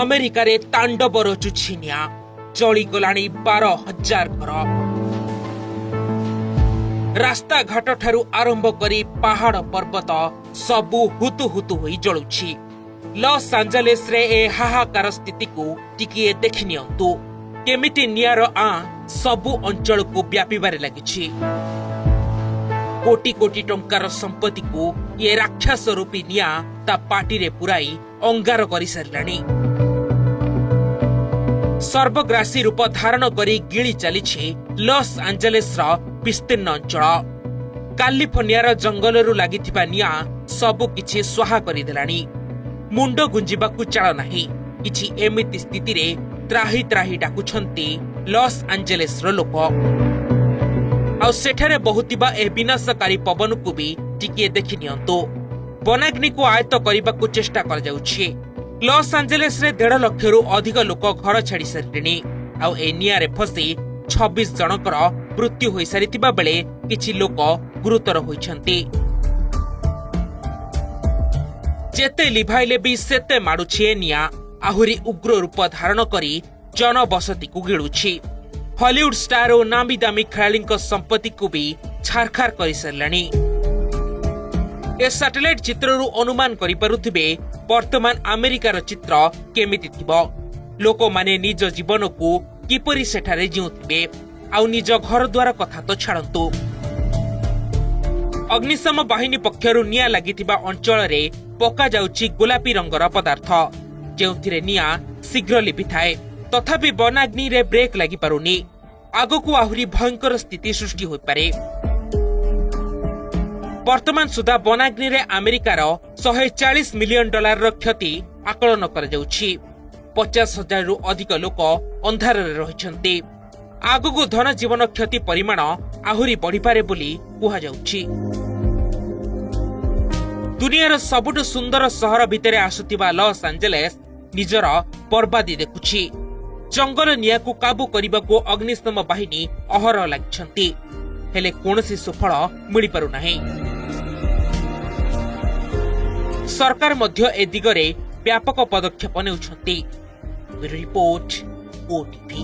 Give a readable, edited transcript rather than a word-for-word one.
ଆମେରିକାରେ ତାଣ୍ଡବ ରଚୁଛି ନିଆଁ। ଜଳିଗଲାଣି 12,000 ଘର। ରାସ୍ତାଘାଟ ଠାରୁ ଆରମ୍ଭ କରି ପାହାଡ଼ ପର୍ବତ ସବୁ ହୁତୁ ହୁତୁ ହୋଇ ଜଳୁଛି। ଲସ୍ ଆଞ୍ଜେଲେସରେ ଏ ହାହାକାର ସ୍ଥିତିକୁ ଟିକିଏ ଦେଖି ନିଅନ୍ତୁ, କେମିତି ନିଆଁର ଆଁ ସବୁ ଅଞ୍ଚଳକୁ ବ୍ୟାପିବାରେ ଲାଗିଛି। କୋଟି କୋଟି ଟଙ୍କାର ସମ୍ପତ୍ତିକୁ ଏ ରାକ୍ଷସ ରୂପୀ ନିଆଁ ତା ପାଟିରେ ପୁରାଇ ଅଙ୍ଗାର କରିସାରିଲାଣି। ସର୍ବଗ୍ରାସୀ ରୂପ ଧାରଣ କରି ଗିଳି ଚାଲିଛି ଲସ୍ ଆଞ୍ଜେଲେସର ବିସ୍ତୀର୍ଣ୍ଣ ଅଞ୍ଚଳ। କାଲିଫର୍ଣ୍ଣିଆର ଜଙ୍ଗଲରୁ ଲାଗିଥିବା ନିଆଁ ସବୁ କିଛି ସ୍ୱାହା କରିଦେଲାଣି। ମୁଣ୍ଡ ଗୁଞ୍ଜିବାକୁ ଚାଳ ନାହିଁ। କିଛି ଏମିତି ସ୍ଥିତିରେ ତ୍ରାହି ତ୍ରାହି ଡାକୁଛନ୍ତି ଲସ୍ ଆଞ୍ଜେଲେସର ଲୋକ। ଆଉ ସେଠାରେ ବହୁଥିବା ଏ ବିନାଶକାରୀ ପବନକୁ ବି ଟିକିଏ ଦେଖି ନିଅନ୍ତୁ। ବନାଗ୍ନିକୁ ଆୟତ୍ତ କରିବାକୁ ଚେଷ୍ଟା କରାଯାଉଛି। ଲସ୍ ଆଞ୍ଜେଲେସରେ 1.5 ଲକ୍ଷରୁ ଅଧିକ ଲୋକ ଘର ଛାଡି ସାରିଲେଣି। ଆଉ ଏ ନିଆଁରେ ଫସି 26 ଜଣଙ୍କର ମୃତ୍ୟୁ ହୋଇସାରିଥିବା ବେଳେ କିଛି ଲୋକ ଗୁରୁତର ହୋଇଛନ୍ତି। ଯେତେ ଲିଭାଇଲେ ବି ସେତେ ମାଡୁଛି ଏ ନିଆଁ। ଆହୁରି ଉଗ୍ର ରୂପ ଧାରଣ କରି ଜନବସତିକୁ ଗିଳୁଛି। ହଲିଉଡ ଷ୍ଟାର ଓ ନାମୀ ଦାମୀ ଖେଳାଳିଙ୍କ ସମ୍ପତ୍ତିକୁ ବି ଛାରଖାର କରିସାରିଲାଣି। ଏ ସାଟେଲାଇଟ ଚିତ୍ରରୁ ଅନୁମାନ କରିପାରୁଥିବେ, ବର୍ତ୍ତମାନ ଆମେରିକାର ଚିତ୍ର କେମିତି ଥିବ, ଲୋକମାନେ ନିଜ ଜୀବନକୁ କିପରି ସେଠାରେ ଜିଉଁଥିବେ। ଆଉ ନିଜ ଘର ଦ୍ୱାର କଥା ତ ଛାଡ଼ନ୍ତୁ। ଅଗ୍ନିଶମ ବାହିନୀ ପକ୍ଷରୁ ନିଆଁ ଲାଗିଥିବା ଅଞ୍ଚଳରେ ପକାଯାଉଛି ଗୋଲାପୀ ରଙ୍ଗର ପଦାର୍ଥ, ଯେଉଁଥିରେ ନିଆଁ ଶୀଘ୍ର ଲିଭିଥାଏ। ତଥାପି ବନାଗ୍ନିରେ ବ୍ରେକ୍ ଲାଗିପାରୁନି। ଆଗକୁ ଆହୁରି ଭୟଙ୍କର ସ୍ଥିତି ସୃଷ୍ଟି ହୋଇପାରେ। ବର୍ତ୍ତମାନ ସୁଦ୍ଧା ବନାଗ୍ନିରେ ଆମେରିକାର 140 ମିଲିୟନ ଡଲାରର କ୍ଷତି ଆକଳନ କରାଯାଉଛି। 50,000ରୁ ଅଧିକ ଲୋକ ଅନ୍ଧାରରେ ରହିଛନ୍ତି। ଆଗକୁ ଧନଜୀବନ କ୍ଷତି ପରିମାଣ ଆହୁରି ବଢ଼ିପାରେ ବୋଲି କୁହାଯାଉଛି। ଦୁନିଆର ସବୁଠୁ ସୁନ୍ଦର ସହର ଭିତରେ ଆସୁଥିବା ଲସ୍ ଆଞ୍ଜେଲେସ୍ ନିଜର ବର୍ବାଦୀ ଦେଖୁଛି। ଜଙ୍ଗଲ ନିଆଁକୁ କାବୁ କରିବାକୁ ଅଗ୍ନିଶମ ବାହିନୀ ଅହରହ ଲାଗିଛନ୍ତି, ହେଲେ କୌଣସି ସୁଫଳ ମିଳିପାରୁନାହିଁ। ସରକାର ମଧ୍ୟ ଏ ଦିଗରେ ବ୍ୟାପକ ପଦକ୍ଷେପ ନେଉଛନ୍ତି। Report, OTV.